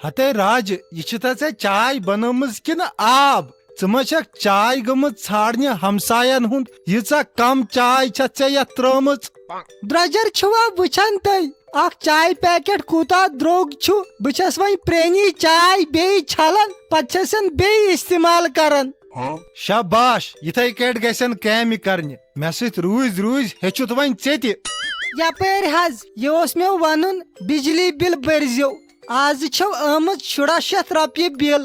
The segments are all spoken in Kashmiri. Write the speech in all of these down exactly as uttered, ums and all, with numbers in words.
ہتے راجہِ، یہِ چھِ تہ ژےٚ چاے بنٲومٕژ کِنہٕ آب؟ ژٕ ما چھکھ چاے گٔمٕژ ژھانڈنہِ ہمساین ہُنٛد؟ ییٖژاہ کم چاے چھتھ ژےٚ یتھ ترٲومٕژ؟ درۄجر چھِوا وٕچھان تُہۍ، اکھ چاے پیکٹ کوٗتاہ درٛوگ چھُ؟ بہٕ چھَس وۄنۍ پرٛٲنی چاے بیٚیہِ چھلان، پتہٕ چھَسن بیٚیہِ استعمال کران۔ شاباش، یِتھے کٲٹھۍ گژھن کامہِ کرنہِ۔ مےٚ سۭتۍ روٗزۍ روٗزۍ ہیٚچھُتھ وۄنۍ ژےٚ تہِ۔ یپٲرۍ حظ، یہِ اوس مےٚ ونُن، بجلی بل بٔرزیو۔ آز چھو آمٕژ شُراہ شیٚتھ رۄپیہِ بل۔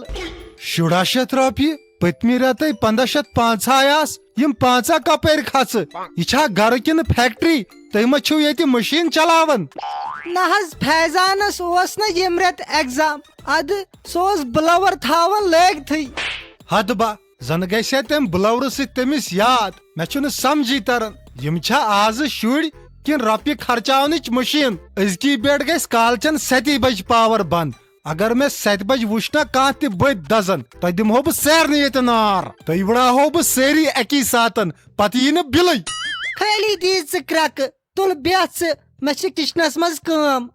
شُراہ شیٚتھ رۄپیہِ؟ پٔتمہِ رٮ۪تَے پنٛداہ شیٚتھ پانٛژھ ہاے آس، یِم پانٛژھ ہا کپٲرۍ کھژٕ؟ یہِ چھا گرٕ کِنہٕ فیکٹری؟ تُہۍ ما چھِو ییٚتہِ مٔشیٖن چلاوان؟ نہ حظ، فیضانس اوس نہٕ ییٚمہِ رٮ۪تہٕ ایگزام، ادٕ سُہ اوس بٕلوَر تھاوان لٲگتھٕے۔ ہتہٕ با، زن گژھِ ہا تمہِ بٕلورٕ سۭتۍ تٔمِس یاد۔ مےٚ چھُنہٕ سمجھی تران، یِم چھا آزٕ شُرۍ کِنہٕ رۄپیہِ خرچاونٕچ مٔشیٖن؟ أزکی بیٹ گژھِ کالچن ستی بجہِ پاور بند۔ اگر مےٚ ستہِ بجہِ وُچھ نا کانٛہہ تہِ بٔتۍ دزن، تۄہہِ دِمہو بہٕ سارنٕے ییٚتہِ نار۔ تُہۍ وٕڑاوہو بہٕ سٲری اکی ساتن، پتہٕ یی نہٕ بِلٕے۔ خٲلی دِیِو ژٕ کرٛکہٕ۔ تُل بیٚہہ ژٕ، مےٚ چھِ کچنس منٛز کٲم۔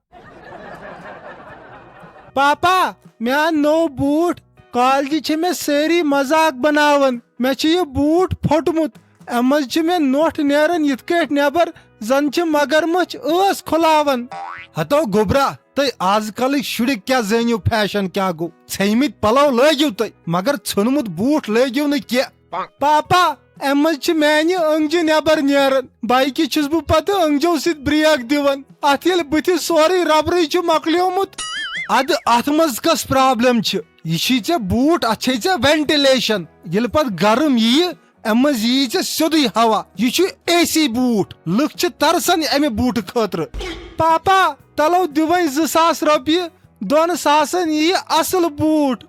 پاپا، مےٚ اَن نوٚو بوٗٹھ۔ کالجہِ چھِ مےٚ سٲری مذاق بناوان۔ مےٚ چھُ یہِ بوٗٹھ پھوٚٹمُت۔ اَمہِ منٛز چھِ مےٚ نوٚٹھ نیران یِتھ کٲٹھۍ نٮ۪بر، زن چھِ مگرمچھ ٲس کھُلاوان۔ ہتو گوٚبرا، تُہۍ آز کلٕکۍ شُرۍ کیٛاہ زٲنِو فیشن کیٛاہ گوٚو؟ ژھیٚیمٕتۍ پلو لٲگِو تُہۍ، مگر ژھیوٚنمُت بوٗٹھ لٲگِو نہٕ کینٛہہ۔ پاپا، امہِ منٛز چھِ میانہِ أنٛگجہِ نٮ۪بر نیران۔ بایکہِ چھُس بہٕ پتہٕ أنٛگجو سۭتۍ بریک دِوان۔ اتھ ییٚلہِ بٕتھِ سورُے ربرٕے چھُ مۄکلیومُت۔ ادٕ اتھ منٛز کۄس پرابلم چھِ؟ یہِ چھُے ژےٚ بوٗٹھ، اتھ چھے ژےٚ وینٹیلیشن۔ ییٚلہِ پتہٕ گرم ییہِ، امہِ منٛز ییہِ ژےٚ سیوٚدُے ہوا۔ یہِ چھُ اے سی بوٗٹھ۔ لُکھ چھِ ترسان امہِ بوٗٹہٕ خٲطرٕ۔ پاپا، تلو دِ وۄنۍ زٕ ساس رۄپیہِ، دۄن ساسن ییہِ اصل بوٗٹھ۔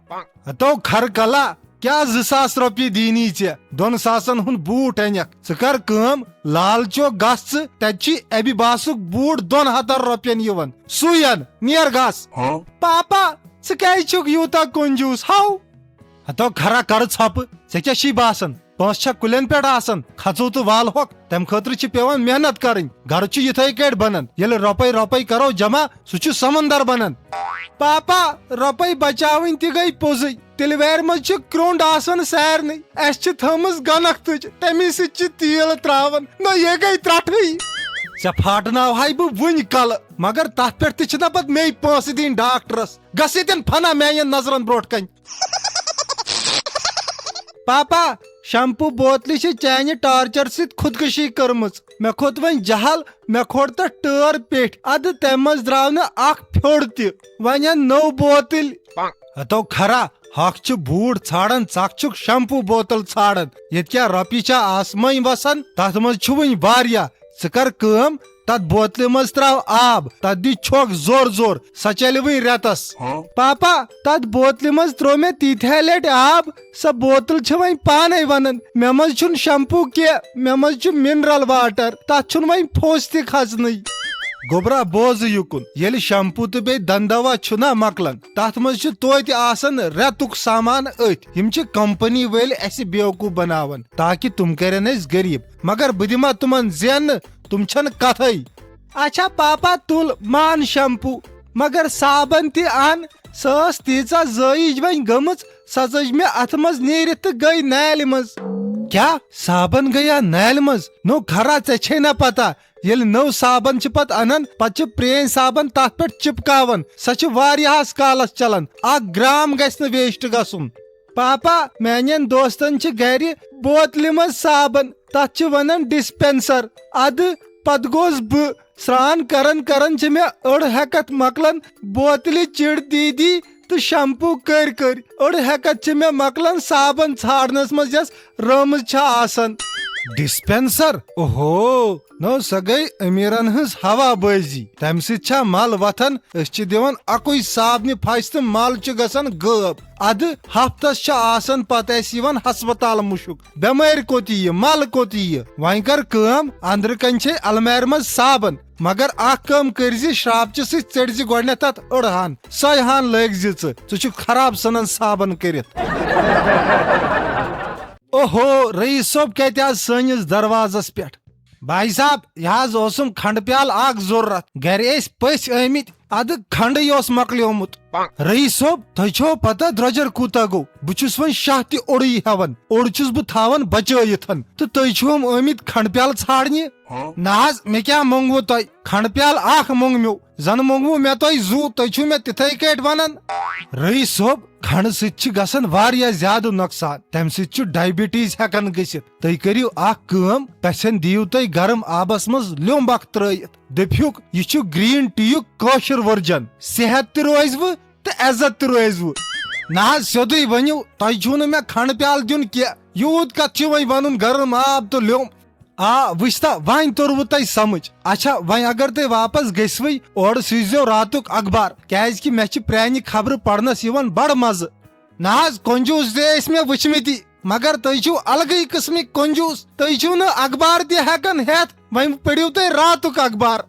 ہتو کھر کلا، کیٛاہ زٕ ساس رۄپیہِ دِنی ژےٚ؟ دۄن ساسن ہُنٛد بوٗٹھ انکھ۔ ژٕ کر کٲم، لال چوک گژھ ژٕ، تتہِ چھُے ابی باسُک بوٗٹھ دۄن ہتن رۄپین یِوان۔ سُے ان، نیر گژھ۔ پاپا، ژٕ کیٛازِ چھُکھ یوٗتاہ کنجوٗس؟ ہاو۔ ہتو کھرا کر ژھۄپہٕ، ژےٚ کیٛاہ چھی باسان؟ پونٛسہٕ چھا کُلٮ۪ن پٮ۪ٹھ آسان؟ کھژو تہٕ والہوکھ، تمہِ خٲطرٕ چھِ پٮ۪وان محنت کرٕنۍ۔ گرٕ چھُ یِتھے کٲٹھۍ بنان، ییٚلہِ رۄپے رۄپے کرو جمع، سُہ چھُ سمندر بنان۔ پاپا، رۄپے بچاوٕنۍ تہِ گٔے پوٚزٕے، تِلوارِ منٛز چھِ کرٛونٛڈ آسان سارنٕے۔ اسہِ چھِ تھٲومٕژ گنکھ تُج، تمی سۭتۍ چھِ تیٖل تراوان، نہ یہِ گٔے ترٹھٕے۔ ژےٚ پھاٹناوہاے بہٕ وُنہِ کلہٕ، مگر تتھ پٮ۪ٹھ تہِ چھِنہ پتہٕ مے پونٛسہٕ دِنۍ ڈاکٹرس۔ گژھ ییٚتٮ۪ن فنا میانٮ۪ن نظرن برونٛٹھ کنہِ۔ پاپا، شمپو بوتلہِ چھِ چانہِ ٹارچر سۭتۍ خودکشی کٔرمٕژ۔ مےٚ کھوٚت وۄنۍ جہل، مےٚ کھوٚٹ تتھ ٹٲر پیٹھ۔ ادٕ تمہِ منٛز درٛاو نہٕ اکھ پھیوٚر تہِ۔ وۄنۍ ان نٔو بوتٕلۍ۔ ہتو کھرا، ہۄکھ چھِ بوٗٹھ ژھانڈان، ژکھ چھُکھ شمپو بوتل ژھانڈان۔ ییٚتہِ کیٛاہ رۄپیہِ چھا آسمٲنۍ وسان؟ تتھ منٛز چھُ وُنہِ واریاہ۔ ژٕ کر کٲم، تتھ بوتلہِ منٛز تراو آب، تتھ دِ چھۄکھ زور زور، سۄ چلہِ وٕنۍ رٮ۪تس۔ پاپا، تتھ بوتلہِ منٛز تروو مےٚ تیٖتہے لٹہِ آب، سۄ بوتل چھِ وۄنۍ پانے ونان، مےٚ منٛز چھُنہٕ شمپو کینٛہہ، مےٚ منٛز چھُ منرل واٹر، تتھ چھُنہٕ وۄنۍ پھوٚس تہِ کھسنٕے۔ گوٚبرا، بوزٕ یُکُن، ییٚلہِ شمپو تہٕ بیٚیہِ دنٛدوا چھُنہ مۄکلان، تتھ منٛز چھُ توتہِ آسان رٮ۪تُک سامان أتھۍ۔ یِم چھِ کمپنی وٲلۍ اسہِ بیوقوف بناوان تاکہِ تِم کرن أسۍ غریب، مگر بہٕ دِمہ تِمن زینہٕ، تِم چھنہٕ کتھے۔ اچھا پاپا، تُل مان شمپو، مگر صابن تہِ ان۔ سۄ ٲس تیٖژاہ زٲیِج وۄنۍ گٔمٕژ، سۄ ژٔج مےٚ اتھٕ منٛز نیٖرِتھ تہٕ گٔے نالہِ منٛز۔ کیٛاہ؟ صابن گٔیا نالہِ منٛز؟ نو کھرا، ژےٚ چھے نہ پتہ، ییٚلہِ نٔو صابن چھِ پتہٕ انان، پتہٕ چھِ پرٛٲنۍ صابن تتھ پٮ۪ٹھ چپکاوان۔ سۄ چھِ واریاہس کالس چلان، اکھ گرام گژھِ نہٕ ویسٹ گژھُن۔ پاپا، میانٮ۪ن دوستن چھِ گرِ بوتلہِ منٛز صابن، تتھ چھِ ونان ڈسپینسر۔ ادٕ پتہٕ گوس بہٕ۔ سرٛان کران کران چھِ مےٚ أڑ ہٮ۪کتھ مۄکلان بوتلہِ چِڑ دیٖدی تہٕ شمپو کٔرۍ کٔرۍ۔ أڑ ہٮ۪کتھ چھِ مےٚ مۄکلان صابن ژھانڈنس منٛز یۄس رٲومٕژ چھےٚ آسان۔ ڈسپینسر؟ اوہو، نو سۄ گٔے امیرن ہٕنٛز ہوا بٲزی۔ تمہِ سۭتۍ چھا مل وتھان؟ أسۍ چھِ دِوان اکُے صابنہِ پھش تہٕ مل چھُ گژھان غٲب۔ ادٕ ہفتس چھِ آسان پتہٕ اسہِ یِوان ہسپتال مُشُک۔ بٮ۪مٲرۍ کوٚت یِیہِ، مل کوٚت یِیہِ؟ وۄنۍ کر کٲم، أنٛدرٕ کنہِ چھے المارِ منٛز صابن، مگر اکھ کٲم کٔرۍ زِ، شراپچہِ سۭتۍ ژٔٹۍ زِ گۄڈٕنٮ۪تھ تتھ أڑ ہن، سۄے ہن لٲگۍ زِ ژٕ، ژٕ چھُکھ خراب ژھٕنان صابن کٔرِتھ۔ اوہو، رئیس صٲب کتہِ آز سٲنِس دروازس پٮ۪ٹھ؟ بھائی صاحب، یہِ حظ اوسُم کھنڈٕ پیالہٕ اکھ ضروٗرت۔ گرِ ٲسۍ پٔژھۍ آمٕتۍ، ادٕ کھنڈٕے اوس مۄکلیومُت۔ رئیس صٲب، تۄہہِ چھو پتہ درۄجر کوٗتاہ گوٚو؟ بہٕ چھُس وۄنۍ شاہ تہِ اوٚڑُے ہٮ۪وان، اوٚڑ چھُس بہٕ تھاوان بچٲیِتھ۔ تہٕ تُہۍ چھِوم آمٕتۍ کھنڈٕ پیالہٕ ژھانڈنہِ؟ نہ حظ، مےٚ کیٛاہ مونٛگوٕ تۄہہِ؟ کھنڈٕ پیالہٕ اکھ مونٛگ مےٚ، زن مونٛگوٕ مےٚ تۄہہِ زُو، تُہۍ چھِو مےٚ تِتھے کٲٹھۍ ونان۔ رئیس صٲب، کھنڈٕ سۭتۍ چھِ گژھان واریاہ زیادٕ نۄقصان، تمہِ سۭتۍ چھُ ڈائبٹیز ہٮ۪کان گٔژھِتھ۔ تُہۍ کٔرِو اکھ کٲم، پژھٮ۪ن دِیِو تُہۍ گرم آبس منٛز لیوٚمب اکھ ترٲیِتھ، دٔپہوکھ، یہِ چھُ گرین ٹیٖیُک کٲشُر ورجن۔ صحت تہِ روزوٕ تہٕ عزت تہِ روزوٕ۔ نہ حظ، سیوٚدُے ؤنِو، تۄہہِ چھُو نہٕ مےٚ کھنڈٕ پیالہٕ دیُن کینٛہہ۔ یوٗت کتھ چھُ وۄنۍ ونُن، گرم آب تہٕ لیوٚمب۔ آ، وٕچھتا، وۄنۍ توٚروٕ تۄہہِ سمجھ۔ اچھا، وۄنۍ اگر تُہۍ واپس گٔژھوٕے، اورٕ سوٗززیو راتُک اخبار، کیازِ کہِ مےٚ چھِ پرانہِ خبرٕ پرنس یِوان بڑٕ مزٕ۔ نہ حظ، کنجوٗس تہِ ٲسۍ مےٚ وٕچھمٕتی، مگر تُہۍ چھِو الگٕے قٕسمٕکۍ کنجوٗس۔ تُہۍ چھِو نہٕ اخبار تہِ ہٮ۪کان ہٮ۪تھ، وۄنۍ پٔرِو تُہۍ راتُک اخبار۔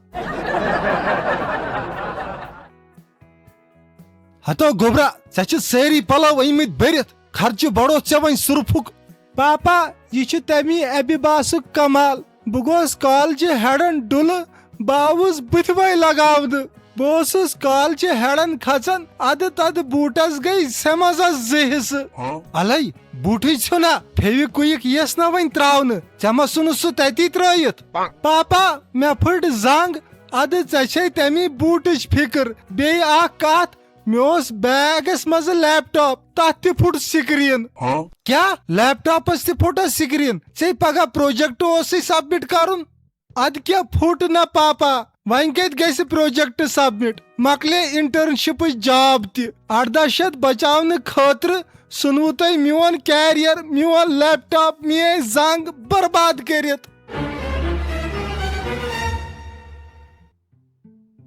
ہتو گوٚبرا، ژےٚ چھِ سٲری پلو أنۍمٕتۍ بٔرِتھ، خرچہٕ بڑوتھ ژےٚ وۄنۍ سُرفُک۔ پاپا، یہِ چھُ تمی ابباسُک کمال۔ بہٕ گوس کالجہِ ہیڈن ڈُلہٕ، بہٕ آوُس بٕتھِ وَے لگاونہٕ۔ بہٕ اوسُس کالجہِ ہیڈن کھژان، ادٕ تدٕ بوٗٹس گٔے سیمزس زٕ حصہٕ۔ الے، بوٗٹٕے ژھیوٚنا؟ فیوی کویِک یِیَس نا وۄنۍ تراونہٕ؟ ژےٚ ما ژھُنُتھ سُہ تتی ترٲیِتھ؟ پاپا، مےٚ پھٔٹ زنگ۔ ادٕ ژےٚ چھے تمی بوٗٹٕچ فکر۔ بیٚیہِ اکھ کتھ، مےٚ اوس بیگس منٛز لیپ ٹاپ، تتھ تہِ پھُٹ سکرین۔ کیٛاہ؟ لیپ ٹاپس تہِ پھُٹا سکرین؟ ژےٚ پگاہ پروجیکٹ اوسُے سبمٹ کرُن۔ ادٕ کیٛاہ پھُٹ نا پاپا؟ وۄنۍ کتہِ گژھِ پروجیکٹ سبمٹ؟ مۄکلے انٹرنشپٕچ جاب تہِ۔ اردہ شیتھ بچاونہٕ خٲطرٕ ژھُنوٕ تۄہہِ میون کیریئر، میون لیپ ٹاپ، میٲنۍ زنگ برباد کٔرِتھ۔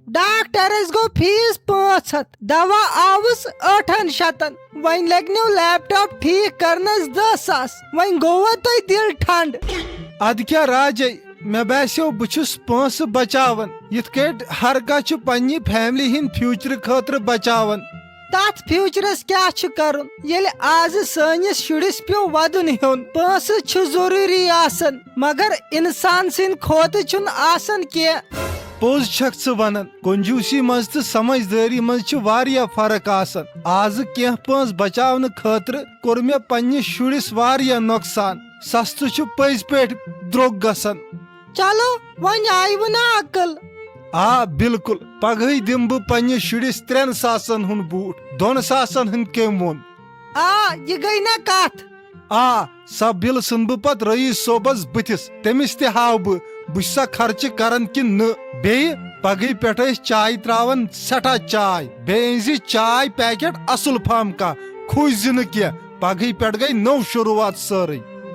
ڈاکٹرس گوٚو فیس پانٛژھ ہتھ، دوا آوُس ٲٹھن شتن، وۄنۍ لگنو لیپ ٹاپ ٹھیک کرنس دہ ساس، وۄنۍ گوٚوا تۄہہِ دل ٹھنڈ؟ ادٕ کیٛاہ راجے، مےٚ باسیو بہٕ چھُس پونٛسہٕ بچاوان، یِتھ کٲٹھۍ ہر کانٛہہ چھُ پننہِ فیملی ہٕنٛدِ فیوچرٕ خٲطرٕ بچاوان۔ تتھ فیوچرس کیٛاہ چھُ کرُن، ییٚلہِ آزٕ سٲنِس شُرِس پیوٚو ودُن ہیوٚن؟ پونٛسہٕ چھُ ضروٗری آسان، مگر انسان سٕنٛدِ کھۄتہٕ چھُنہٕ آسان کینٛہہ۔ پوٚز چھکھ ژٕ ونان، کنجوسی منٛز تہٕ سمجھدٲری منٛز چھِ واریاہ فرق آسان۔ آزٕ کینٛہہ پونٛسہٕ بچاونہٕ خٲطرٕ کوٚر مےٚ پننِس شُرِس واریاہ نۄقصان۔ سستہٕ چھُ پٔزۍ پٲٹھۍ درٛوگ گژھان۔ چلو، وۄنۍ آیوٕ نا عقل؟ آ، بالکل۔ پگہٕے دِمہٕ بہٕ پننِس شُرِس ترٛٮ۪ن ساسن ہُنٛد بوٗٹھ، دۄن ساسن ہُنٛد کٔمۍ ووٚن؟ آ، یہِ گٔے نا کتھ۔ آ، سۄ بِل ژھٕنہٕ بہٕ پتہٕ رئیس صٲبس بٕتھِس، تٔمِس تہِ ہاوٕ بہٕ، بہٕ چھُسا خرچہٕ کران کِنہٕ نہٕ۔ بیٚیہِ پگہٕے پٮ۪ٹھ ٲسۍ چاے تراوان سٮ۪ٹھاہ چاے، بیٚیہِ أنۍ زِ چاے پیکٹ اصل پہم کانٛہہ، کھوٗژۍ زِ نہٕ کینٛہہ، پگہٕے پٮ۪ٹھ گٔے نٔو شروٗعات سٲرٕے۔